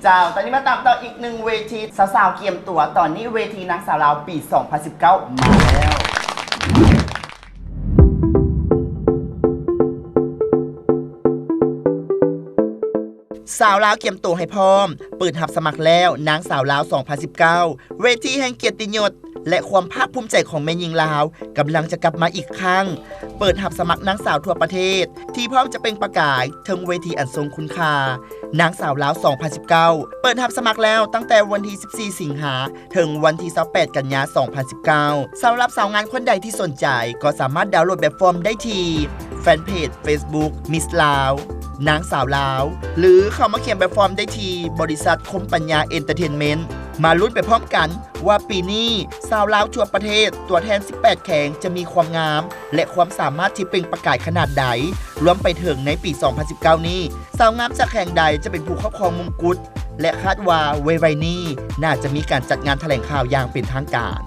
ເຈົ້າ ຕອນນີ້ມາຕາມຕໍ່ອີກໜຶ່ງເວທີ ສາວໆກຽມຕົວ ຕອນນີ້ເວທີນາງສາວລາວປີສອງພັນສິບເກົ້າມາແລ້ວ. ສາວລາວກຽມໂຕໃຫ້ພ້ອມ ເປີດຮັບສະໝັກແລ້ວ ນາງສາວລາວສອງພັນສິບເກົ້າ ເວທີແຫ່ງກຽດຕິຍົດ ແລະ ຄວາມພາກພູມໃຈຂອງແມ່ຍິງລາວ ກຳລັງຈະກັບມາອີກຄັ້ງ. ເປີດຮັບສະໝັກນາງສາວທົ່ວປະເທດ ທີ່ພ້ອມຈະເປັ່ງປະກາຍເທິງເວທີອັນຊົງຄຸນຄ່າ ນາງສາວລາວສອງພັນສິບເກົ້າ ເປີດຮັບສະໝັກແລ້ວຕັ້ງແຕ່ວັນທີສິບສີ່ ສິງຫາ ເຖິງວັນທີຊາວແປດ ກັນຍາ ສອງພັນສິບເກົ້າ. ສຳລັບສາວງາມຄົນໃດທີ່ສົນໃຈ ກໍສາມາດດາວໂຫຼດແບບຟອມໄດ້ທີ່ແຟນເພຈເຟສບຸກ Miss Lao ນາງສາວລາວ ຫຼື ເຂົ້າມາຂຽນແບບຟອມໄດ້ທີ່ບໍລິສັດຄົມປັນຍາເອັນເຕີເທນເມັ້ນ. ມາລຸ້ນໄປພ້ອມກັນວ່າປີນີ້ສາວລາວທົ່ວປະເທດ ຕົວແທນສິບແປດແຂວງ ຈະມີຄວາມງາມ ແລະ ຄວາມສາມາດທີ່ເປັ່ງປະກາຍຂະໜາດໃດ, ລວມໄປເຖິງໃນປີສອງພັນສິບເກົ້ານີ້ ສາວງາມຈາກແຂວງໃດຈະເປັນຜູ້ຄອບຄອງມົງກຸດ ແລະ ຄາດວ່າໄວໆນີ້ໜ້າຈະມີການຈັດງານຖະແຫຼງຂ່າວຢ່າງເປັນທາງການ.